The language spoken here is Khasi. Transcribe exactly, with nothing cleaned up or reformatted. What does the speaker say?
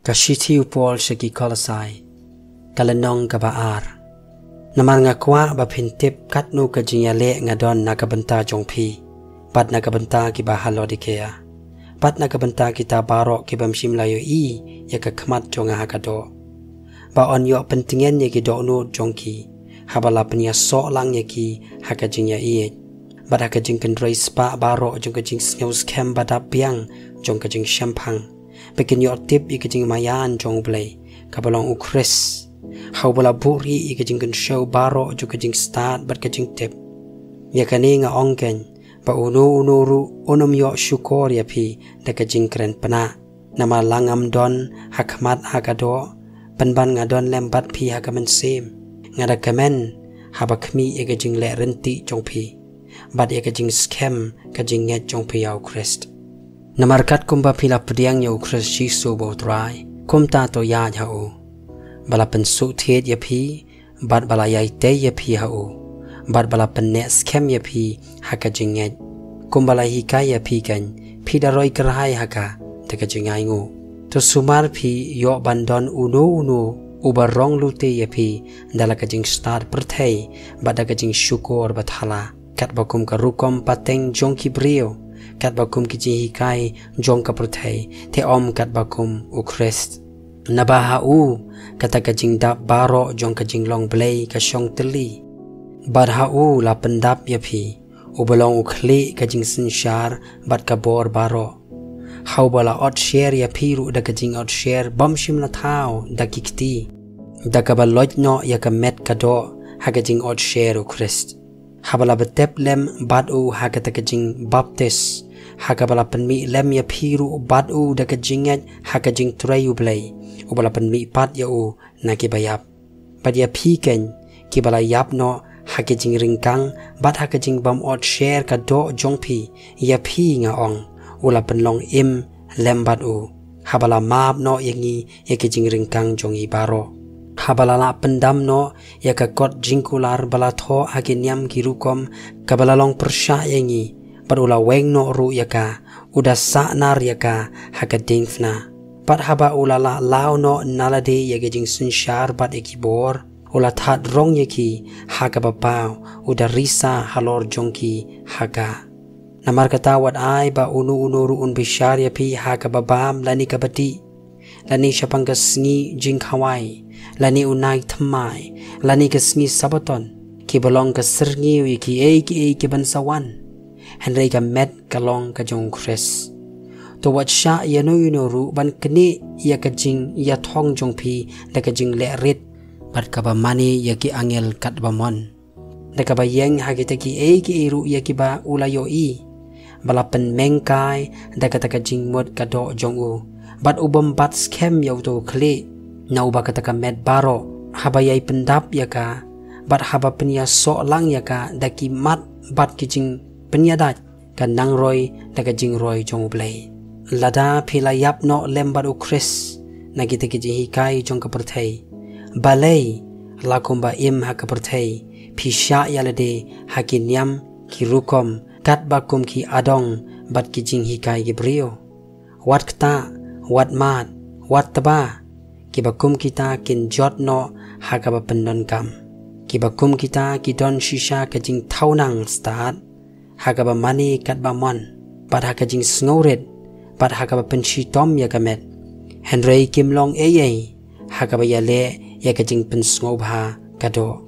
Ka shithi u Paul sha ki Kolosai, ka lynnong kaba ar. Namar nga kwah ba phin tip katno ka jingïaleh nga don na ka bynta jong phi, bad na ka bynta kiba ha Laodikea, bad na ka bynta kita baroh ki bym shym la ïohi ïa ka khmat jong nga ha ka doh, ba yn ïoh pyntngen ïa ki dohnud jong ki, haba la pynïasoh lang ïa ki ha ka jingïaieit, bad ha ka jingkynrei spah baroh jong ka jingsngewskhem ba dap biang jong ka jingshemphang, ba kin ïoh tip ïa ka jingmaïan jong U Blei, kaba long U Khrist, ha uba la buhrieh ïa ka jingkynshew baroh jong ka jingstad bad ka jingtip. Ïa kane nga ong kein, ba uno uno ruh un ym ïoh shukor ïa phi da ka jingkren pynah. Namar la ngam don ha khmat ha ka doh, pynban nga don lem bad phi ha ka mynsiem, nga da kmen haba khmih ïa ka jingleh ryntih jong phi, bad ïa ka jingskhem ka jingngeit jong phi ïa U Khrist. Namar katkum ba phi la pdiang ïa U Khrist Jisu ba U Trai, kumta to ïaid ha u, ba la pynsuhthied ïa phi, bad ba la ïai tei ïa phi ha u, bad ba la pynneh skhem ïa phi ha ka jingngeit, kumba la hikai ïa phi kein, phi da roi kyrhai ha ka da ka jingainguh. To sumar phi ïoh ban don uno uno uba rong lute ïa phi da la ka jingstad pyrthei bad da ka jingshukor bathala, katba kum ka rukom pateng jong ki briew, katba kum ki jinghikai jong ka pyrthei, te ym katba kum U Khrist. Naba ha u kata ka jingdap baroh jong ka jinglong Blei ka shong tylli. Bad ha u la pyndap ïa phi, uba long u khlieh ka jingsynshar bad ka bor baroh, ha uba la otsher ïa phi ruh da ka jingotsher bym shym la thaw da ki kti, da kaba loit noh ïa ka met ka doh ha ka jingotsher U Khrist, haba la btep lem bad u ha kata ka jingbaptis, ha kaba la pynmih lem ïa phi ruh bad u da ka jingngeit ha ka jingtrei U Blei, uba la pynmih pat ïa u na kiba ïap. Bad ïa phi kein, kiba la ïap noh ha ka jingryngkang bad ha ka jingbym otsher ka doh jong phi, ïa phi nga ong, u la pynlong im lem bad u, haba la map noh ïa ngi ïa ka jingryngkang jong ngi baroh, haba la lah pyndam noh ïa ka kot jingkular ba la thoh ha ki niam ki rukom, kaba la long pyrshah ïa ngi, bad u la weng noh ruh ïa ka, u da sahnar ïa ka ha ka diengphna. Bad haba u la lah law noh na lade ïa ka jingsynshar bad ïa ki bor, u la thad rong ïa ki ha kaba paw, u da risa halor jong ki ha ka. Namar kata wat ai ba uno uno ruh un bishar ïa phi ha kaba bam lane kaba dih, lane shaphang ka sngi jingkhawai, lane u nai thymmai, lane ka sngi Sabaton, kiba long ka syrngiew ïa kiei kiei kiban sa wan. Hynrei ka met ka long ka jong U Khrist. To wat shah ïano ïano ruh ban knieh ïa ka jingïathong jong phi da ka jingleh rit, bad kaba mane ïa ki angel katba mon, da kaba ïeng ha kita kiei kiei ruh ïa kiba u la ïohi, ba la pynmengkai da kata ka jingmut ka doh jong u, bad u bym bat skhem ïa uto u khlieh, na uba kata ka met baroh, haba ïai pyndap ïa ka, bad haba pynïasoh lang ïa ka da ki mat bad ki jingpynïadait, ka nang roi da ka jingroi jong U Blei. Lada phi la ïap noh lem bad U Khrist na kita ki jinghikai jong ka pyrthei, balei la kumba im ha ka pyrthei, phi shah ïa lade ha ki niam ki rukom katba kum ki adong bad ki jinghikai ki briew? Wat ktah, wat mad, wat tba, kiba kum kita kin jot noh ha kaba pyndonkam, kiba kum kita ki don shisha ka jingthaw nang stad, ha kaba mane katba mon, bad ha ka jingsngewrit, bad ha kaba pynshitom ïa ka met. Hynrei kim long ei ei ha kaba ïaleh ïa ka jingpynsngewbha ka doh.